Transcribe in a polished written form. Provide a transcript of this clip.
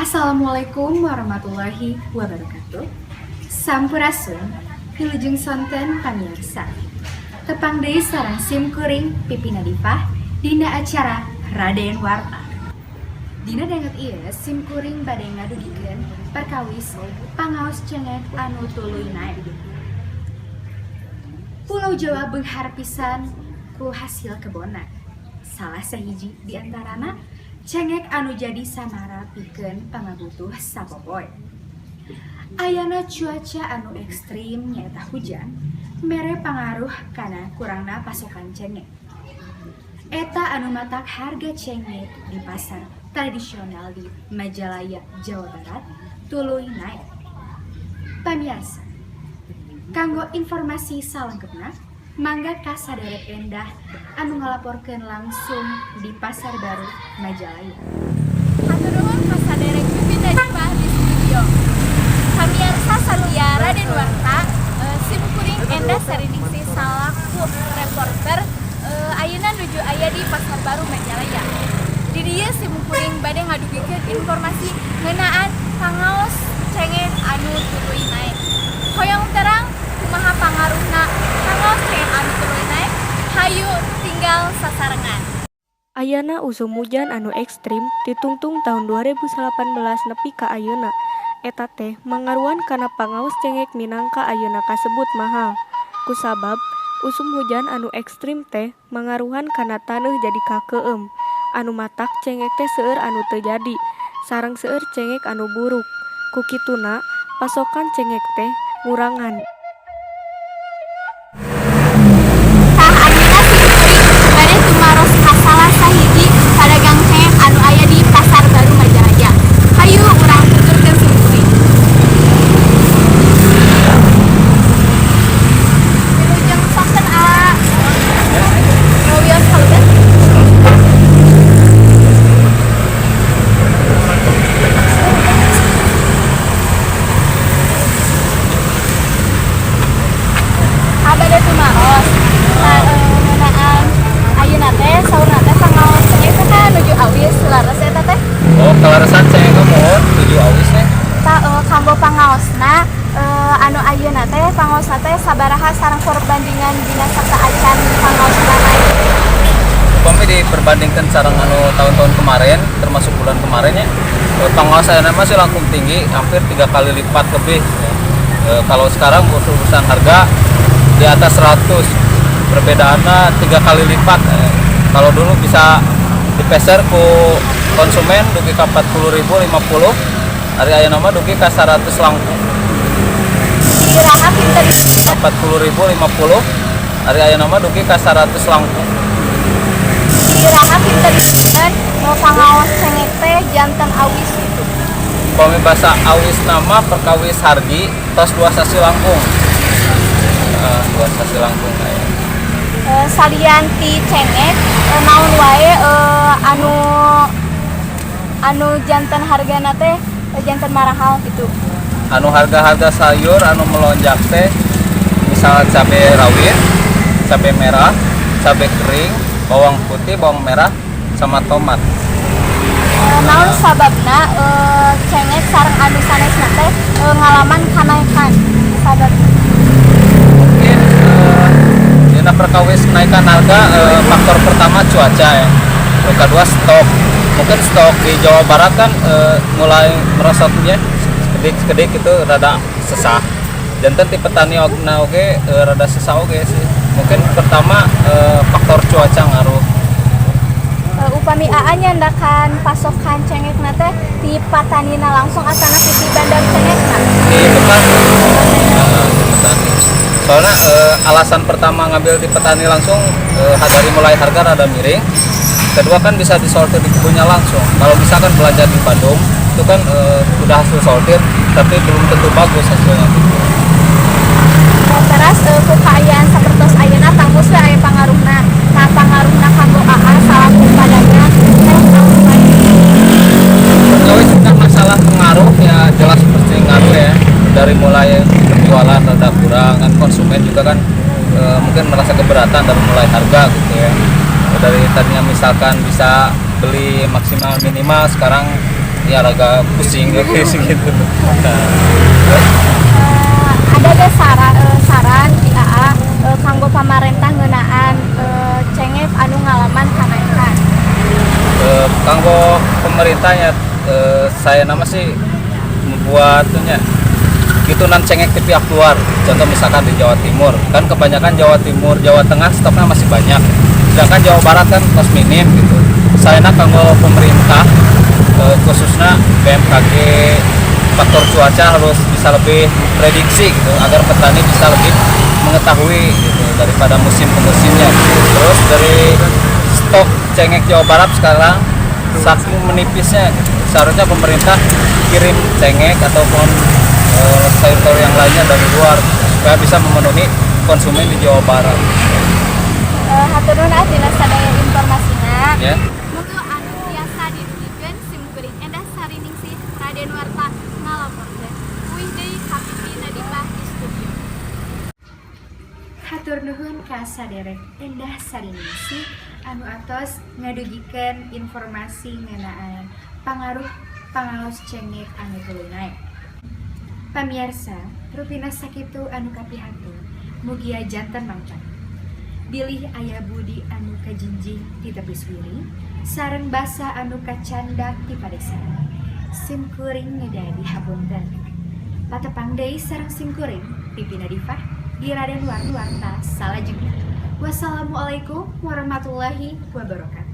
Assalamualaikum warahmatullahi wabarakatuh. Sampurasun, wilujeng sonten pamirsa. Tepang deui sareng sim kuring Pipi Nadifah dina acara Raden Warta. Dina danget ieu sim kuring bade ngadugikeun perkawis pangaos cengek anu tuluy naek. Pulau Jawa beunghar pisan ku hasil kebonna. Salah sahiji di antarana cengek anu jadi samara pikeun pangabutuh sapopoe. Ayana cuaca anu ekstrim nyaeta hujan mere pangaruh kana kurangna pasokan cengek. Eta anu matak harga cengek di pasar tradisional di Majalaya, Jawa Barat tuluy naek. Pamiarsa, kanggo informasi salengkepna mangga ka saderek Endah anu ngalaporkeun langsung di Pasar Baru Majalaya. Hatur nuhun ka saderek Pipi Nadifah di studio. Pamiarsa satia Raden Warta, sim kuring Endah Sariningsih salaku reporter ayeuna nuju aya di Pasar Baru Majalaya. Di dieu sim kuring bade ngadugikeun informasi ngeunaan pangaos cengek anu tuluy naek. Hoyong terang kumaha pangaruhna pangaos cengek anu tuluy naek? Hayu tinggal sasarengan. Ayana usum hujan anu ekstrim ditungtung taun 2018 nepi ka ayeuna. Eta teh mangaruhan kana pangaos cengek minangka ayeuna kasebut mahal. Kusabab usum hujan anu ekstrim teh mangaruhan kana taneuh jadi kakeueum, anu matak cengek teh seueur anu teu jadi, sareng seueur cengek anu buruk. Ku kituna pasokan cengek teh ngurangan. Tah, ayeuna sim kuring bade tumaros ka salah sahiji padagang cengek anu aya di Pasar Baru Majalaya. Hayu urang tuturkeun sim kuring. Wilujeng sonten, A. Wios kalebet. Abade tumaros. Nah, ngeunaan ayeuna teh saurna teh pangaos cengek teh kan nuju awis, leres eta teh? Oh, kaleresan cengek muhun nuju awis nya. Tah, kanggo pangaosna anu ayeuna teh pangaosna teh sabaraha sareng perbandingan dina sateuacan pangaosna naek? Upami diperbandingkan sareng anu tahun-tahun kemarin, termasuk bulan kemarin ya, pangaos ayeuna masih langkung tinggi, hampir 3 kali lipat lebih. Ya. Kalau sekarang urusan harga di atas 100, perbedaannya 3 kali lipat. Kalau dulu bisa dipeser ku konsumen dugi ka 40.000, 50, ari ayeuna mah dugi ka 100 langkung. Iraha pinten? 40.000, 50, ari ayeuna mah dugi ka 100 langkung. Iraha pinten mau pangaos cengek teh janten awis gitu? Upami basa awis nama perkawis hargi tos 2 sasi langkung. 2 sasi langkung aya. Salian ti cengek, naon wae anu anu janten hargana teh janten marahal gitu? Anu harga-harga sayur anu melonjak teh misal cabai rawit, cabai merah, cabai kering, bawang putih, bawang merah, sama tomat. Naon sababna cengek sareng anu sanesna teh ngalaman kanaikan sababna? Mungkin dina perkawis kenaikan harga, faktor pertama cuaca ya. Yang kedua stok. Mungkin stok di Jawa Barat kan mulai merosotnya sekedik-sekedik itu rada sesah. Janten ti petani na oge rada sesah oge sih. Mungkin pertama faktor cuaca ngaruh. Upami Aa nyandakan pasokan cengekna teh ti patanina langsung atanapi ti bandar cengekna? Di petani. Di petani. Soalnya alasan pertama ngambil di petani langsung dari mulai harga rada miring. Kedua kan bisa disortir di kebunnya langsung. Kalau misalkan belanja di Bandung itu kan udah hasil sortir tapi belum tentu bagus hasilnya gitu. Teras ku kaayaan sapertos ayeuna tangtos we aya pangaruhna. Nah, pangaruhna kanggo Aa salaku pedagang teh naon wae? Perkawis kan masalah pengaruh ya jelas pasti ngaruh ya. Dari mulai penjualan rada kurang kan, konsumen juga kan mungkin merasa keberatan dari mulai harga gitu ya. Dari tadinya misalkan bisa beli maksimal minimal sekarang Ya agak pusing gitu. Nah, terus? Ada gak saran ti AA kanggo pamarentah ngeunaan cengek anu ngalaman kanaikan? Kanggo pemerintahnya, saya nama sih membuat nya itu nan cengek di pihak luar. Contoh misalkan di Jawa Timur kan, kebanyakan Jawa Timur, Jawa Tengah stoknya masih banyak, sedangkan Jawa Barat kan tos minim gitu. Saya kanggo pemerintah, khususnya BMKG, faktor cuaca harus bisa lebih prediksi gitu, agar petani bisa lebih mengetahui gitu daripada musim ke musimnya gitu. Terus dari stok cengek Jawa Barat sekarang saking menipisnya gitu. Seharusnya pemerintah kirim cengek ataupun sayur-sayur yang lainnya dari luar supaya bisa memenuhi konsumen di Jawa Barat. Hatur nuhun ah tina sadaya informasina. Ya. Mutu anu tiasa didugikeun, simkuring Endah Sariningsih Raden Warta ngalaporkeun. Uih deui ka Pipi Nadifah di studio. Hatur nuhun ka saderek Endah Sariningsih anu atos ngadugikeun informasi ngeunaan pangaruh pangaos cengek anu tuluy naek. Pamiarsa, rupina sakitu anu kapihatur, mugia janten mangfaat. Bilih aya budi anu kajinjing ti tepi suwiring, sareng basa anu kacandak ti padesa. Sim kuring ngedadi hapunten. Patepang deui sareng sim kuring, Pipi Nadifah, di Raden Warta salajengna. Wassalamualaikum warahmatullahi wabarakatuh.